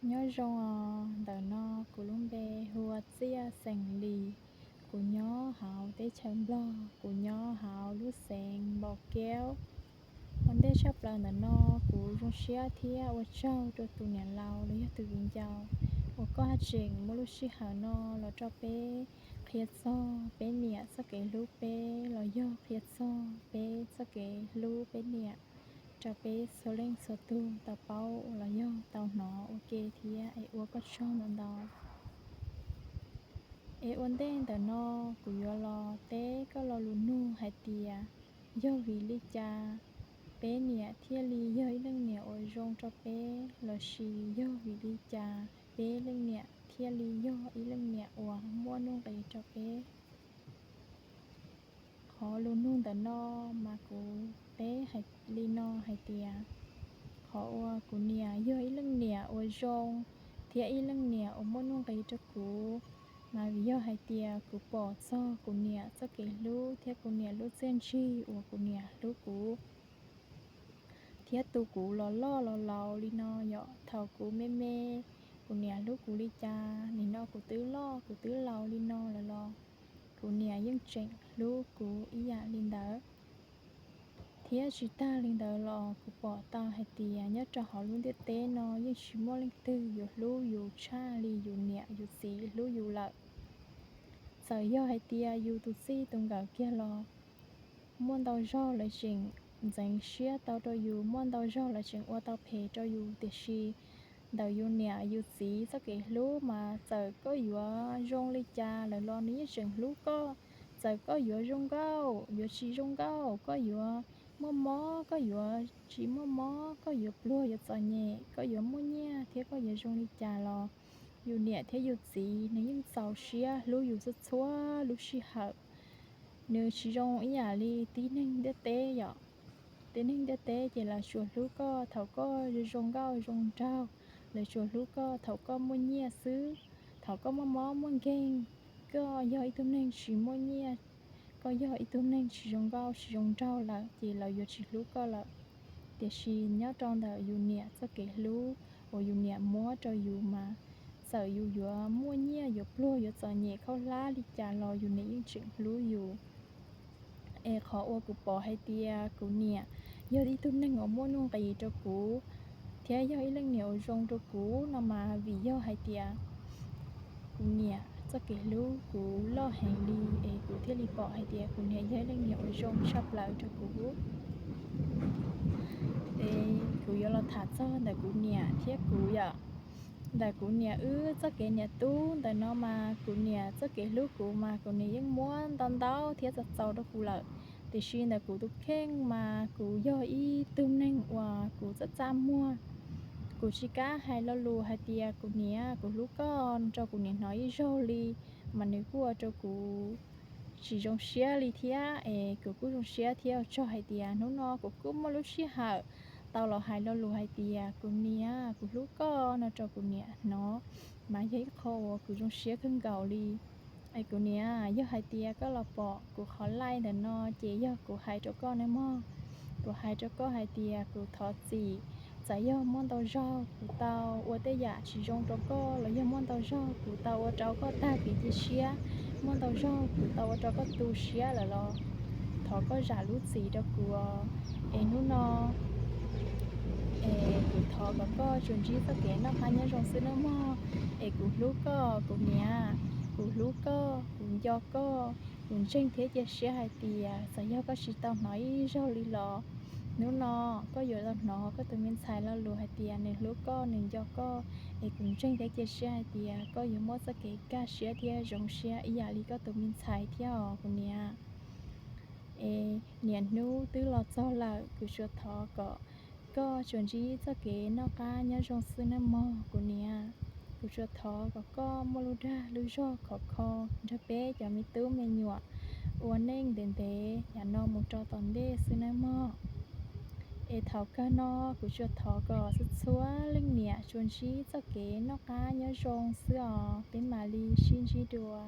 Nyob zoo os, ntawm no kuv lub npe hu ua Txiaj xeem Lis. Kuv nyob hauv teb chaws Nplog, kuv nyob hauv lub xeev Npau Keub. Ua ntej tshaj plaws ntawm no kuv zoo siab thiab ua tsaug rau tus niam laus los yog tus viv ncaus uas koj haj tseem muaj lub sij hawm no los rau peb qhia txog peb niam txoj kev hlub peb los yog qhia txog peb txoj kev hlub peb niam rau peb txhua leej txhua tug tau paub los yog tau hnov ua ke thiab es ua koj tsaug ntau ntau. Es ua ntej ntawm no kuv yuav los teb koj lo lus nug hais tias yog vim li cas peb niam thiaj li yog ib leej niam uas zoo rau peb, lossis yog vim li cas peb leej niam thiaj li yog ib leej niam uas muaj nuj nqis rau peb. Qhov lus nug ntawm no mas kuv teb li no hais tias, qhov uas kuv niam yog ib leej niam uas zoo thiab ib leej niam uas muaj nuj nqis rau kuv, mas vim yog hais tias kuv pom txog kuv niam txoj kev hlub thiab kuv niam lub txiaj ntsig uas kuv niam hlub kuv thiab tu kuv los loj los laus li no yom. Thaum kuv me me, kuv niam hlub kuv li cas, nim no kuv twb loj kuv twb laus li no lawm los kuv niam yeej tseem hlub kuv ib yam li ntawd. Thiab tsis tag li ntawd los kuv pom tau hais tias nyob rau hauv lub ntiaj teb no yeej tsis muaj leej twg yuav hlub yus tshaj li yus niam yus txiv hlub yus lawm. Txawm yog hais tias yus tus txij tus nkawm kiag los muaj ntau zaug lawv tseem ntxeev siab tau rau yus, muaj ntau zaug lawv tseem ua tau phem rau yus, tiam sis ntawm yus niam yus txiv txoj kev hlub mas txawm koj yuav zoo li cas lawm los nws yeej tseem hlub koj. Txawm koj yuav zoo nkauj yuav tsis zoo nkauj, koj yuav muaj mob koj yuav tsis muaj mob, koj yuav pluag yuav txom nyem, koj yuav muaj nyiaj thiab koj yuav zoo li cas los yus niam thiab yus txiv nws yeej txaus siab hlub yus txhua txhua lub sij hawm. Nws tsis zoo ib yam li tib neeg ntiaj teb yom. Tib neeg ntiaj teb ces lawv tsuas hlub koj thaum koj zoo nkauj zoo nraug, lawv tsuas hlub koj thaum koj muaj nyiaj xwb. Thaum koj muaj mob muaj nkeeg, koj yog ib tug neeg tsis muaj nyiaj, koj yog ib tug neeg tsis zoo nkauj tsis zoo nraug lawm ces lawv yuav tsis hlub koj lawm. Tiam sis nyob rau ntawm yus niam txoj kev hlub uas yus niam muab rau yus mas, txawm yus yuav muaj nyiaj yuav pluag yuav txom nyem khaub hlab li cas los yus niam yeej tseem hlub yus. Es qhov uas kuv pom hais tias kuv niam yog ib tug neeg uas muaj nuj nqis rau kuv thiab yog ib leej niam uas zoo rau kuv no mas vim yog hais tias kuv niam txoj kev hlub kuv loj heev li, es kuv thiaj li pom hais tias kuv niam yog ib leej niam uas zoo tshaj plaws rau kuv. Es kuv yuav los tham txog ntawm kuv niam thiab kuv yom. Ntawm kuv niam wb txoj kev niam tub ntawm no mas kuv niam txoj kev hlub kuv mas kuv niam yeej muab ntau ntau thiab txaus txaus rau kuv lawm. Tiam sis ntawm kuv tus kheej mas kuv yog ib tug neeg uas kuv txaj txaj muag. Kuv tsis kam hais lo lus hais tias kuv niam kuv hlub koj rau kuv niam hnov ib zaug li, mas nws kuj ua rau kuv tsis zoo siab li thiab. Es kuv kuj zoo siab thiab ua tsaug hais tias hnub no kuv kuj muaj lub sij hawm tau los hais lo lus hais tias kuv niam kuv hlub koj no rau kuv niam hnov, mas yog ib qho uas kuv zoo siab kawg nkaus li. Es kuv niam, yog hais tias koj los pom kuv qhov live ntawm no ces yog kuv hais rau koj nawb mog. Kuv hais rau koj hais tias kuv thov txim, txawm yog muaj ntau zaug kuv tau ua tej yam tsis zoo rau koj los yog muaj ntau zaug kuv tau ua rau koj tag kev cia siab, muaj ntau zaug kuv tau ua rau koj tu siab lawm los thov koj zam lub txim rau kuv os. Es hnub no es kuv thov kom koj tsuas ntsib txoj kev noj qab nyob zoo xwb nawb mog. Es kuv hlub koj kuv niam, kuv hlub koj, kuv nco koj. Kuv ntseeg thiab cia siab hais tias txawm yog koj tsis tau hnov ib zaug li los hnub no koj yuav tau hnov koj tus me ntxhais lo lus hais tias nws hlub koj nws nco koj. Es kuv ntseeg thiab cia siab hais tias koj yuav muaj txoj kev kaj siab thiab zoo siab ib yam li koj tus me ntxhais thiab os kuv niam. Es niam hnub twb los txog lawm, kuv tsuas thov kom koj tsuas ntsib txoj kev noj qab nyob zoo xwb nawb mog kuv niam. Kuv tsuas thov kom koj muaj lub dag lub zog khov kho nrog peb cov me tub me nyuam ua neej ntev ntev yav no mus rau tom ntej xwb nawb mog. Es thaum kawg no kuv tsuas thov kom txhua txhua leej niam tsuas ntsib txoj kev noj qab nyob zoo xwb os, peb mam li sib ntsib dua.